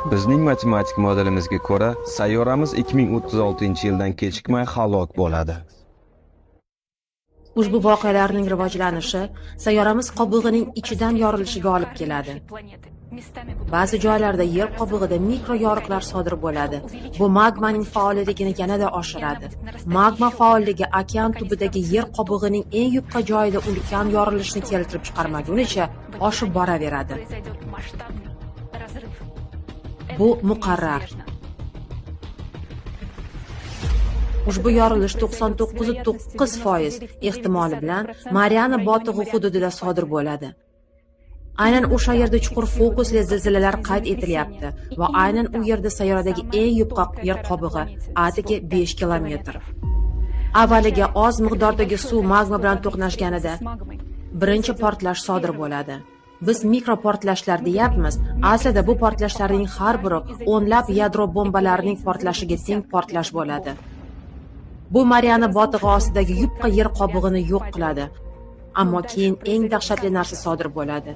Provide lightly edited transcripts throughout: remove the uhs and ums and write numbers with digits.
Bizning matematik modelimizga ko'ra, sayyoramiz 2036-yildan kechikmay halok bo'ladi. Ushbu voqealarning rivojlanishi sayyoramiz qobig'ining ichidan yorilishiga olib keladi. Ba'zi joylarda yer qobig'ida mikro yoriqlar sodir bo'ladi. Bu magmaning faolligini yanada oshiradi. Magma faolligi okean tubidagi yer qobig'ining eng yupqa joyida ulkan yorilishni keltirib chiqarmagunicha oshib boraveradi. Bu muqarrar. Ushbu yorilish 99,9% ehtimoli bilan Mariana botig'i hududida sodir bo'ladi. Aynan o'sha yerda chuqur fokusli zilzilalar qayd etilyapti va aynan u yerda sayyoradagi eng yupqa yer qobig'i atigi 5 kilometr. Avvaliga oz miqdordagi suv magma bilan to'qnashganida birinchi portlash sodir bo'ladi. Biz mikroportlashlar deyapmiz. Aslida bu portlashlarning har biri o'nlab yadro bombalarining portlashiga teng portlash bo'ladi. Bu Mariana botig'i ostidagi yupqa yer qobig'ini yo'q qiladi. Ammo keyin eng dahshatli narsa sodir bo'ladi.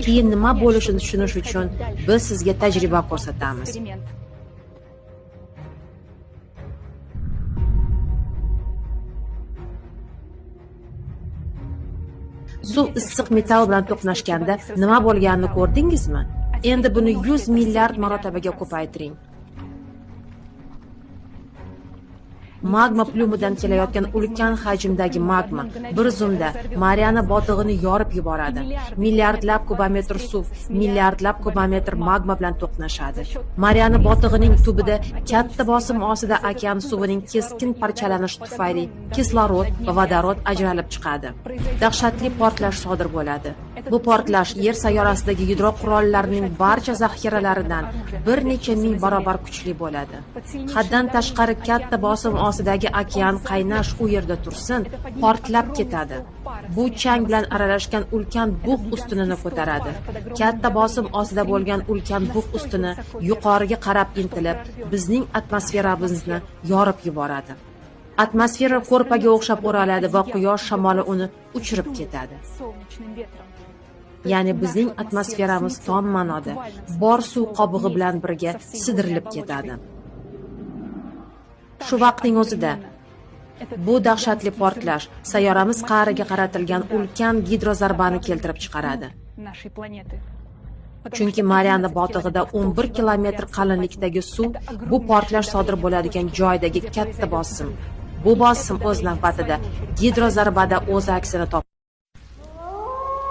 Keyin nima bo'lishini tushunish uchun biz sizga tajriba ko'rsatamiz. Suv issiq metall bilan to'qnashganda nima bo'lganini ko'rdingizmi? Endi buni 100 milliard marotabaga ko'paytiring. Magma plyumidan kelayotgan ulkan hajmdagi magma bir zumda Mariana botig'ini yorib yuboradi. Milliardlab kubometr suv, milliardlab kubometr magma bilan to'qnashadi. Mariana botig'ining tubida katta bosim ostida okean suvining keskin parchalanishi tufayli kislorod va vodorod ajralib chiqadi. Dahshatli portlash sodir bo'ladi. Bu portlash Yer sayyorasidagi yadro qurollarining barcha zaxiralaridan bir necha ming barobar kuchli bo'ladi. Haddan tashqari katta bosim ostidagi okean qaynash u yerda tursin, portlab ketadi. Bu chang bilan aralashgan ulkan bug' ustunini ko'taradi. Katta bosim ostida bo'lgan ulkan bug' ustuni yuqoriga qarab intilib, bizning atmosferamizni yorib yuboradi. Atmosfera ko'rpaga o'xshab o'raladi va quyosh shamoli uni uchirib ketadi. Ya'ni bizning atmosferamiz tom ma'noda bor suv qobig'i bilan birga sidirilib ketadi. Shu vaqtning o'zida bu dahshatli portlash sayyoramiz qa'riga qaratilgan ulkan gidrozarbani keltirib chiqaradi. Chunki Mariana botig'ida 11 kilometr qalinlikdagi suv bu portlash sodir bo'ladigan joydagi katta bosim. Bu bosim o'z navbatida gidrozarbada o'z aksini topadi.